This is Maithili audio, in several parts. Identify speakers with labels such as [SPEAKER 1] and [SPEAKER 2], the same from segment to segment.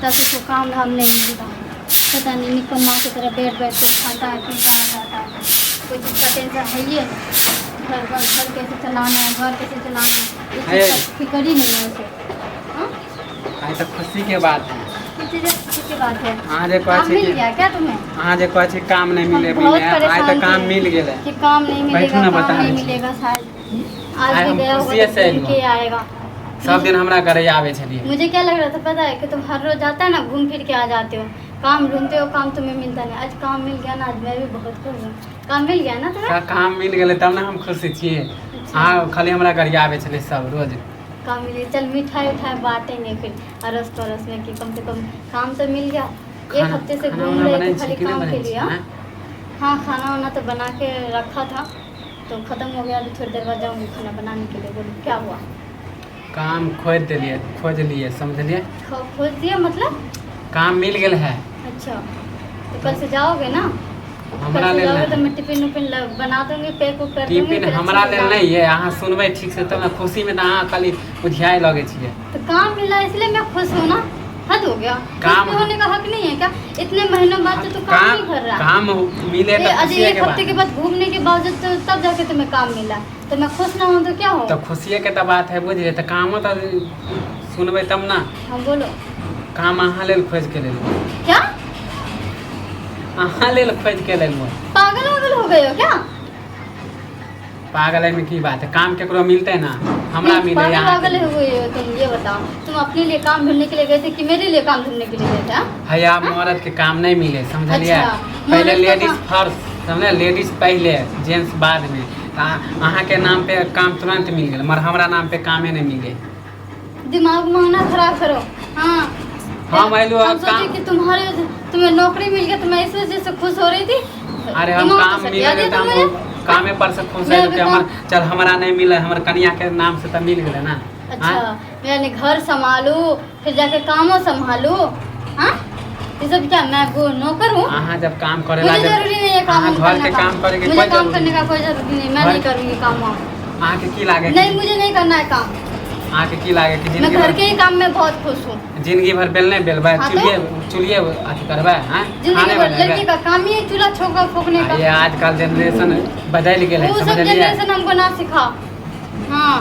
[SPEAKER 1] हफ्ता से उसको काम धाम नहीं मिल रहा है। पता नहीं, निकम्मा की तरह बैठ बैठ के खाता है, पीता है, खाता है। कोई चीज़ का टेंशन है ही नहीं। घर घर घर कैसे चलाना है, घर कैसे चलाना है, इस चीज़ का फिक्र ही नहीं है उसे। हाँ?
[SPEAKER 2] आइ तऽ खुशी के बात है।
[SPEAKER 1] किस चीज़ खुशी की बात है?
[SPEAKER 2] अहाँ जे कहै
[SPEAKER 1] काम
[SPEAKER 2] छी
[SPEAKER 1] मिल
[SPEAKER 2] कि
[SPEAKER 1] गया क्या तुम्हें?
[SPEAKER 2] अहाँ जे कहै छी काम नहि मिले
[SPEAKER 1] हम बहुत
[SPEAKER 2] मिले, आइ तऽ
[SPEAKER 1] परेशान
[SPEAKER 2] काम
[SPEAKER 1] थे
[SPEAKER 2] मिल गेलै।
[SPEAKER 1] कि काम नहीं
[SPEAKER 2] बैठू
[SPEAKER 1] मिलेगा,
[SPEAKER 2] ना,
[SPEAKER 1] काम
[SPEAKER 2] बता
[SPEAKER 1] नहीं
[SPEAKER 2] दै छी।
[SPEAKER 1] मिलेगा शायद। आज
[SPEAKER 2] आइ
[SPEAKER 1] भी
[SPEAKER 2] हम
[SPEAKER 1] गया होगा
[SPEAKER 2] खुशिये
[SPEAKER 1] तो
[SPEAKER 2] से
[SPEAKER 1] घूम
[SPEAKER 2] एलहुँ।
[SPEAKER 1] के आएगा।
[SPEAKER 2] सब दिन हमरा घरे आबै छलियै।
[SPEAKER 1] मुझे क्या लग रहा था पता है? कि तुम हर रोज जाता है ना, घूम फिर के आ जाते हो, काम ढूंढते हो, काम तुम्हें मिलता नहीं। आज काम मिल गया ना, आज मैं भी बहुत खुश हूँ। काम मिल गया ना तुम्हें?
[SPEAKER 2] तऽ काम मिल गेलै तब ने हम खुशी छियै। अहाँ खाली हमरा गरियाबै छलियै सब रोज।
[SPEAKER 1] काम मिल गया, चल मिठाई उठाई बांटेंगे फिर अड़ोस पड़ोस में कि कम से कम काम तो मिल गया। एक
[SPEAKER 2] खाना
[SPEAKER 1] हफ्ते से
[SPEAKER 2] खाना
[SPEAKER 1] घूम
[SPEAKER 2] उना
[SPEAKER 1] रहे
[SPEAKER 2] बनाइ
[SPEAKER 1] थे
[SPEAKER 2] छी
[SPEAKER 1] खाली
[SPEAKER 2] कि नहि
[SPEAKER 1] काम
[SPEAKER 2] बनाइ
[SPEAKER 1] के
[SPEAKER 2] छी
[SPEAKER 1] लिए। हाँ?
[SPEAKER 2] आँय?
[SPEAKER 1] हाँ, खाना वाना तो बना के रखा था तो खत्म हो गया। अभी थोड़ी देर बाद जाऊंगी खाना बनाने के लिए। बोलो, क्या हुआ?
[SPEAKER 2] काम खोजि देलियै, खोजलियै, समझलियै।
[SPEAKER 1] खोज दिया मतलब?
[SPEAKER 2] काम मिल गेल है।
[SPEAKER 1] अच्छा, तो कल से जाओगे ना?
[SPEAKER 2] हमरा
[SPEAKER 1] कल से
[SPEAKER 2] लेल
[SPEAKER 1] जाओगे तो
[SPEAKER 2] नहि।
[SPEAKER 1] मैं टिफिन उफिन बना दूंगी, पैक उक कर दूंगी।
[SPEAKER 2] टिफिन
[SPEAKER 1] फिर
[SPEAKER 2] हमरा
[SPEAKER 1] अच्छे से
[SPEAKER 2] लेल
[SPEAKER 1] जाओ।
[SPEAKER 2] नहि ये। अहाँ सुनबै ठीक से तब ने। खुशीमे तऽ अहाँ खाली उधियाए लगै छियै।
[SPEAKER 1] तो काम मिला इसलिए मैं खुश हूँ ना। हद हो गया।
[SPEAKER 2] काम-
[SPEAKER 1] खुश होने का हक नहीं है क्या? इतने महीनों बाद तो तू काम
[SPEAKER 2] काम
[SPEAKER 1] नहीं कर रहा।
[SPEAKER 2] काम मिले
[SPEAKER 1] ये
[SPEAKER 2] तऽ
[SPEAKER 1] आज
[SPEAKER 2] खुशिये
[SPEAKER 1] एक
[SPEAKER 2] के
[SPEAKER 1] हफ्ते
[SPEAKER 2] बात।
[SPEAKER 1] के बाद घूमने के बावजूद तो तब जाके तुम्हें काम मिला, तो मैं खुश ना हूँ तो क्या हो?
[SPEAKER 2] तऽ खुशिये के तऽ बात है, बुझलियै? तऽ कामो तऽ सुनबै तब ने।
[SPEAKER 1] हाँ, बोलो।
[SPEAKER 2] काम अहाँ लेल खोजि के लेलहुँ।
[SPEAKER 1] क्या?
[SPEAKER 2] अहाँ लेल खोजि के लेलहुँ।
[SPEAKER 1] पागल वागल हो गए हो क्या?
[SPEAKER 2] पागल एहिमे की बात है? काम केकरो मिलतै ना, हमरा
[SPEAKER 1] नहीं,
[SPEAKER 2] मिले
[SPEAKER 1] पागल
[SPEAKER 2] अहाँके
[SPEAKER 1] वागल
[SPEAKER 2] मिले।
[SPEAKER 1] हो गए हो तुम? ये बताओ, तुम अपने लिए काम ढूंढने के लिए गए थे कि मेरे लिए काम ढूंढने के लिए गए थे, हाँ?
[SPEAKER 2] हैया, मर्द के काम नहीं मिले, समझलियै?
[SPEAKER 1] अच्छा,
[SPEAKER 2] पहिले
[SPEAKER 1] मर्द का
[SPEAKER 2] लेडीज
[SPEAKER 1] काम-
[SPEAKER 2] फर्स्ट, समझलियै? लेडीज पहिले, जेंट्स बाद में। तऽ अहाँके नाम पे काम तुरंत मिल गेल, मगर हमरा नाम पे कामे नहीं मिले।
[SPEAKER 1] दिमाग उमाग ना खराब करो, हाँ।
[SPEAKER 2] हम अयलहुँ
[SPEAKER 1] हम
[SPEAKER 2] अब
[SPEAKER 1] सोचे
[SPEAKER 2] काम
[SPEAKER 1] कि तुम्हारे तुम्हें नौकरी मिल गया तो मैं इस वजह से खुश हो रही थी।
[SPEAKER 2] अरे, हम
[SPEAKER 1] दिमाग तो
[SPEAKER 2] काम मिल
[SPEAKER 1] सटिया
[SPEAKER 2] गेल
[SPEAKER 1] दिया
[SPEAKER 2] तऽ हम
[SPEAKER 1] तुमने।
[SPEAKER 2] कामे पर से खुश
[SPEAKER 1] मैं
[SPEAKER 2] हयलहुँ
[SPEAKER 1] अभी
[SPEAKER 2] कि हमर चल हमरा नहीं मिले, हमर कनिया के नाम से तऽ मिल गेलै ना।
[SPEAKER 1] अच्छा।
[SPEAKER 2] आँय?
[SPEAKER 1] यानी घर संभालू, फिर जाके कामों संभालू, हाँ? ये सब क्या मैं वो नौकर हूँ?
[SPEAKER 2] अहाँ जब काम करे ला
[SPEAKER 1] मुझे
[SPEAKER 2] जब
[SPEAKER 1] जरूरी नहीं है काम
[SPEAKER 2] अहाँ
[SPEAKER 1] वाम
[SPEAKER 2] घर
[SPEAKER 1] करना
[SPEAKER 2] के
[SPEAKER 1] का।
[SPEAKER 2] काम करे के
[SPEAKER 1] मुझे
[SPEAKER 2] कोई
[SPEAKER 1] काम
[SPEAKER 2] जरूरी
[SPEAKER 1] करने का कोई जरूरी नहीं। मैं
[SPEAKER 2] घर-
[SPEAKER 1] नहीं करूँगी काम वाम।
[SPEAKER 2] अहाँके की लागे?
[SPEAKER 1] नहीं, मुझे नहीं करना है काम।
[SPEAKER 2] अहाँके की लागे कि
[SPEAKER 1] मैं
[SPEAKER 2] जिंदगी
[SPEAKER 1] घर
[SPEAKER 2] भर
[SPEAKER 1] के ही काम में बहुत खुश हूँ।
[SPEAKER 2] जिंदगी भर बेलने बेलबै,
[SPEAKER 1] हाँ तो?
[SPEAKER 2] चूल्हे चूल्हे अथी करबै, हाँ?
[SPEAKER 1] जिंदगी
[SPEAKER 2] खाने
[SPEAKER 1] भर
[SPEAKER 2] बनेबै?
[SPEAKER 1] लड़की का काम ही है चूल्हा छोका फूकने का।
[SPEAKER 2] ये आजकल जनरेशन बदलि गेल है।
[SPEAKER 1] वो सब
[SPEAKER 2] समझलियै?
[SPEAKER 1] जनरेशन हमको ना सिखाओ। हाँ,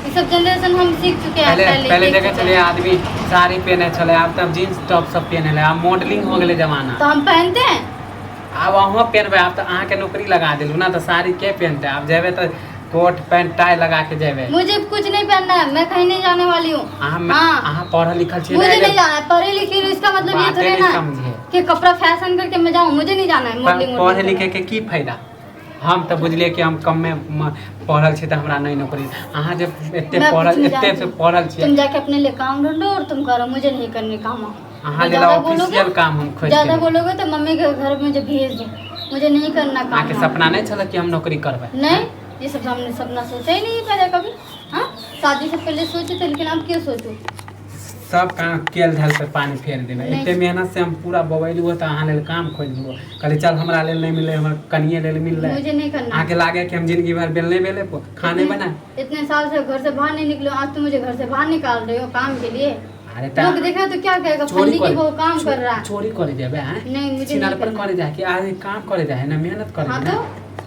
[SPEAKER 1] ये सब जनरेशन हम सीख चुके हैं।
[SPEAKER 2] पहले
[SPEAKER 1] पहले
[SPEAKER 2] पहले
[SPEAKER 1] देख
[SPEAKER 2] देखै
[SPEAKER 1] चुके
[SPEAKER 2] छलियै
[SPEAKER 1] हैं।
[SPEAKER 2] आदमी साड़ी पहिने छलै, आब तऽ जींस टॉप सब पहिने लै, आब मॉडलिंग हो गेलै जमाना।
[SPEAKER 1] तो हम पहनते हैं।
[SPEAKER 2] आब अहूँ पहिनबै। आब तऽ अहाँके नौकरी लगा देलहुँ ने, तऽ साड़ी के पहिनतै? आब जेबै तऽ कोट पैंट टाई लगा के जेबै।
[SPEAKER 1] मुझे कुछ नहीं पहनना है, मैं कहीं नहीं जाने वाली हूँ।
[SPEAKER 2] अहाँ
[SPEAKER 1] हाँ।
[SPEAKER 2] अहाँ पढ़ल लिखल छियै
[SPEAKER 1] मुझे
[SPEAKER 2] ने?
[SPEAKER 1] नहीं जाना है। पढ़ी लिखी हूँ, इसका मतलब ये
[SPEAKER 2] बाते
[SPEAKER 1] थोड़ी
[SPEAKER 2] नहीं
[SPEAKER 1] ना
[SPEAKER 2] समझे।
[SPEAKER 1] कि कपड़ा फैशन करके मैं जाऊँ। मुझे नहीं जाना है मॉडलिंग।
[SPEAKER 2] पढ़े लिखे के की फायदा? हम तऽ बुझलियै कि हम कमे पढ़ल छी तऽ हमरा नहि नौकरी। अहाँ जे एते
[SPEAKER 1] मैं कुछ
[SPEAKER 2] पढ़ल
[SPEAKER 1] नहीं
[SPEAKER 2] एते
[SPEAKER 1] जानती।
[SPEAKER 2] से पढ़ल छियै।
[SPEAKER 1] तुम जाके अपने लिए काम ढूंढो और तुम करो, मुझे नहीं करने काम।
[SPEAKER 2] अहाँ लेल
[SPEAKER 1] ज्यादा
[SPEAKER 2] ऑफिशियल
[SPEAKER 1] बोलोगे,
[SPEAKER 2] काम हम खोजि
[SPEAKER 1] ज्यादा
[SPEAKER 2] के
[SPEAKER 1] बोलोगे तो मम्मी के घर मुझे भेज दो। मुझे नहीं करना काम।
[SPEAKER 2] अहाँके
[SPEAKER 1] वाम।
[SPEAKER 2] सपना नहि छलै कि हम नौकरी करबै?
[SPEAKER 1] नहीं, ये सब हमने सपना सोचा ही नहीं पहले कभी। हाँ, शादी से पहले सोचे थे, लेकिन अब क्यों सोचूं?
[SPEAKER 2] सब काम केल धल पे पानी फेर देबै।
[SPEAKER 1] नहि।
[SPEAKER 2] एते मेहनत से हम पूरा बबैलू तऽ अहाँ लेल काम खोजलू। कहली चल, हमरा लेल नहि मिललै, हमर कनिए लेल मिललै।
[SPEAKER 1] मुझे नहीं करना।
[SPEAKER 2] अहाँके लागे कि हम जिंदगी भर बेलने बेले खाने बनाए?
[SPEAKER 1] इतने साल से घर से बाहर नहीं निकलो, आज तुम मुझे घर से बाहर निकाल रहे हो काम के लिए।
[SPEAKER 2] अरे
[SPEAKER 1] लोग
[SPEAKER 2] तऽ
[SPEAKER 1] देखे तो क्या कहेगा?
[SPEAKER 2] चोरी
[SPEAKER 1] फल्ली की
[SPEAKER 2] करे
[SPEAKER 1] वो काम कर रहा है।
[SPEAKER 2] चोरी करे जेबै आँय?
[SPEAKER 1] नहीं, मुझे
[SPEAKER 2] छिनार
[SPEAKER 1] नहीं
[SPEAKER 2] पर
[SPEAKER 1] करना।
[SPEAKER 2] करे जाए कि आज काम करे जाए है ना, मेहनत करे
[SPEAKER 1] हाँ
[SPEAKER 2] ना।
[SPEAKER 1] तो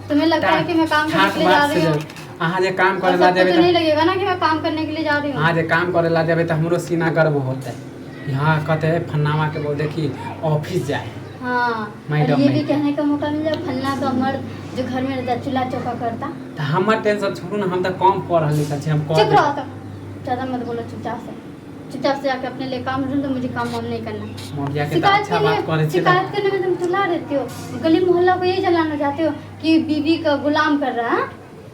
[SPEAKER 1] तुम्हें लगता है कि मैं काम करने
[SPEAKER 2] ठाठ
[SPEAKER 1] के लिए जा
[SPEAKER 2] बाट से
[SPEAKER 1] रही हूँ?
[SPEAKER 2] जेबै। अहाँ जे काम
[SPEAKER 1] और
[SPEAKER 2] करे ला
[SPEAKER 1] सबको
[SPEAKER 2] जेबै
[SPEAKER 1] तो नहीं
[SPEAKER 2] तऽ
[SPEAKER 1] लगेगा ना कि मैं काम करने के लिए जा रही हूँ।
[SPEAKER 2] अहाँ जे काम करे ला जेबै तऽ हमरो सीना गर्व होतै कि हाँ, कहते फन्नावा के बहु देखी ऑफिस जाए।
[SPEAKER 1] हाँ, और
[SPEAKER 2] मैडम
[SPEAKER 1] ये भी
[SPEAKER 2] नहीं।
[SPEAKER 1] कहने का मौका मिल जाए, फलना का मर्द जो घर में रहता है, चूल्हा चौका करता।
[SPEAKER 2] तऽ हमर टेंशन छोड़ू ने, हम तऽ कम पढ़ल लिखल छी, हम कऽ
[SPEAKER 1] चुप
[SPEAKER 2] देबै।
[SPEAKER 1] रहो तुम, ज्यादा मत बोलो। चुपचाप से, चुपचाप से जाके अपने लिए काम ढूंढो, मुझे काम वाम नहीं करना।
[SPEAKER 2] मोगिया के तऽ
[SPEAKER 1] शिकायत
[SPEAKER 2] अच्छा बात
[SPEAKER 1] करने
[SPEAKER 2] करै छियै तऽ
[SPEAKER 1] शिकायत करने में तुम तुला रहते हो। गली मोहल्ला को यही जलाना चाहते हो कि बीवी का गुलाम कर रहा है,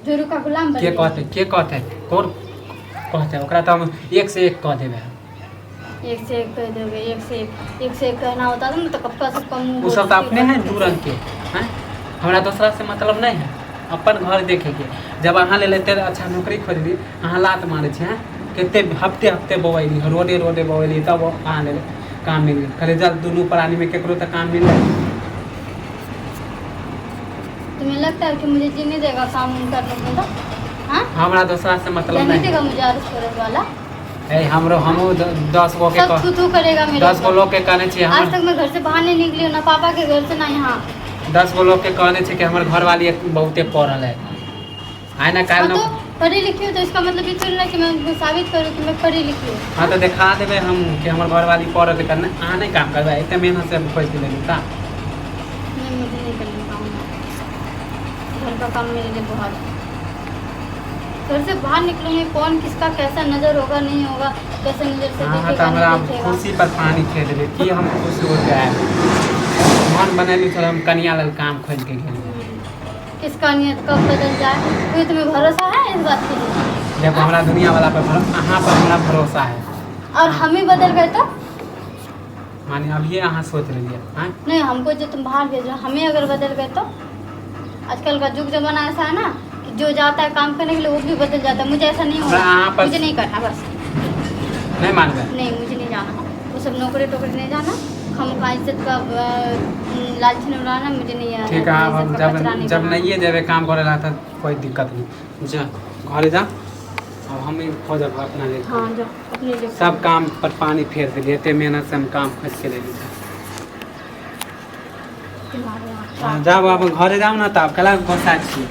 [SPEAKER 1] जोरू का गुलाम बन
[SPEAKER 2] के
[SPEAKER 1] गया।
[SPEAKER 2] कहतै? के कहतै? कोन कहतै? ओकरा तऽ हम एक से एक कह देबै।
[SPEAKER 1] एक से एक कह दोगे? एक से एक, एक से एक कहना होता था ना तो कब का सबका मुंह
[SPEAKER 2] ओ सब तऽ
[SPEAKER 1] बोल
[SPEAKER 2] अपने है दू रंग के हैं। हमरा दोसरा से मतलब नहि है, अपन घर देखेके। जब अहाँ लेल एते अच्छा नौकरी खोजली, अहाँ लात मारै छी हैं? कते हफ्ते हफ्ते बौएली, रोडे रोडे बौएली, तब अहाँ लेल काम मिल गेल। कहलियै जब दुनू प्राणीमे केकरो तऽ काम मिललै।
[SPEAKER 1] तुम्हें लगता है कि मुझे जीने देगा काम वाम करने को तो? हाँ?
[SPEAKER 2] हमरा दोसरा से मतलब
[SPEAKER 1] रहने
[SPEAKER 2] नहि
[SPEAKER 1] देगा मुझे अड़ोस पड़ोस वाला?
[SPEAKER 2] ए हमरो हमहूँ 10 गो के
[SPEAKER 1] सब थू थू करेगा मेरे
[SPEAKER 2] 10 गो
[SPEAKER 1] ऊपर।
[SPEAKER 2] लोग के कहने छियै
[SPEAKER 1] आज
[SPEAKER 2] हमर।
[SPEAKER 1] तक मैं घर से बाहर नहीं निकली हूँ, ना पापा के घर से ना यहाँ।
[SPEAKER 2] 10 गो लोग के कहने छै कि हमर घरवाली एक बहुते पढ़ल है, आइ ना
[SPEAKER 1] हाँ
[SPEAKER 2] काल्हि।
[SPEAKER 1] तो पढ़ी लिखी हूँ तो इसका मतलब ये थोड़ी ना कि मैं उनको साबित करूँ कि मैं पढ़ी लिखी हूँ।
[SPEAKER 2] हाँ, तऽ देखा देबै हम कि हमर घरवाली पढ़ल लिखल नहि। अहाँ नहि काम करबै? एते मेहनत से हम खोजि के लेलहुँ ता।
[SPEAKER 1] नहीं, मुझे नहीं करना काम। घर का काम मेरे लिए बहुत है। घर से बाहर निकलूंगी, कौन किसका कैसा नज़र होगा, नहीं होगा, कैसे नज़र से
[SPEAKER 2] अहाँ तऽ
[SPEAKER 1] देखेगा,
[SPEAKER 2] हमरा
[SPEAKER 1] नहीं देखेगा।
[SPEAKER 2] खुशी पर पानी फेर देबै कि हम खुश हो जाए। मन बनेलहुँ छल हम, कनिया लेल काम खोजि के गेलियै।
[SPEAKER 1] किसका नियत कब बदल जाए, कोई तुम्हें भरोसा है इस बात के लिए?
[SPEAKER 2] देखो, हमरा दुनिया वाला पर अहाँ पर हमरा भरोसा है।
[SPEAKER 1] और हम ही बदल गए तो?
[SPEAKER 2] माने अभिये अहाँ सोच लेलियै आँय?
[SPEAKER 1] नहीं, हमको जो तुम बाहर भेज रहे हो, हमें अगर बदल गए तो? आजकल का युग जमाना ऐसा है ना कि जो जाता है काम करने के लिए, वो भी बदल जाता है। मुझे ऐसा नहीं
[SPEAKER 2] हमरा
[SPEAKER 1] होना।
[SPEAKER 2] अहाँ पर
[SPEAKER 1] मुझे नहीं करना बस।
[SPEAKER 2] नहि मानबै?
[SPEAKER 1] नहीं, मुझे नहीं जाना वो सब नौकरी टोकरी, नहीं जाना। हम इज्जत का लालच उड़ाना मुझे नहीं है।
[SPEAKER 2] ठीक है, आब हम
[SPEAKER 1] इज्जत का
[SPEAKER 2] जब
[SPEAKER 1] कचरा नहीं
[SPEAKER 2] जब
[SPEAKER 1] बनाना।
[SPEAKER 2] नहिए जेबै काम करे ला तऽ कोई दिक्कत नहीं। जा, घरे जा, अब हम ही खोजब अपना लेल।
[SPEAKER 1] हाँ, जाओ अपने लिए।
[SPEAKER 2] सब काम पर पानी फेर देलियै। एते मेहनत से हम काम खोज के लेली।
[SPEAKER 1] तुम्हारे यहाँ
[SPEAKER 2] हाँ, जाब, अब घरे जाउ ने। तब कला गोसा छी।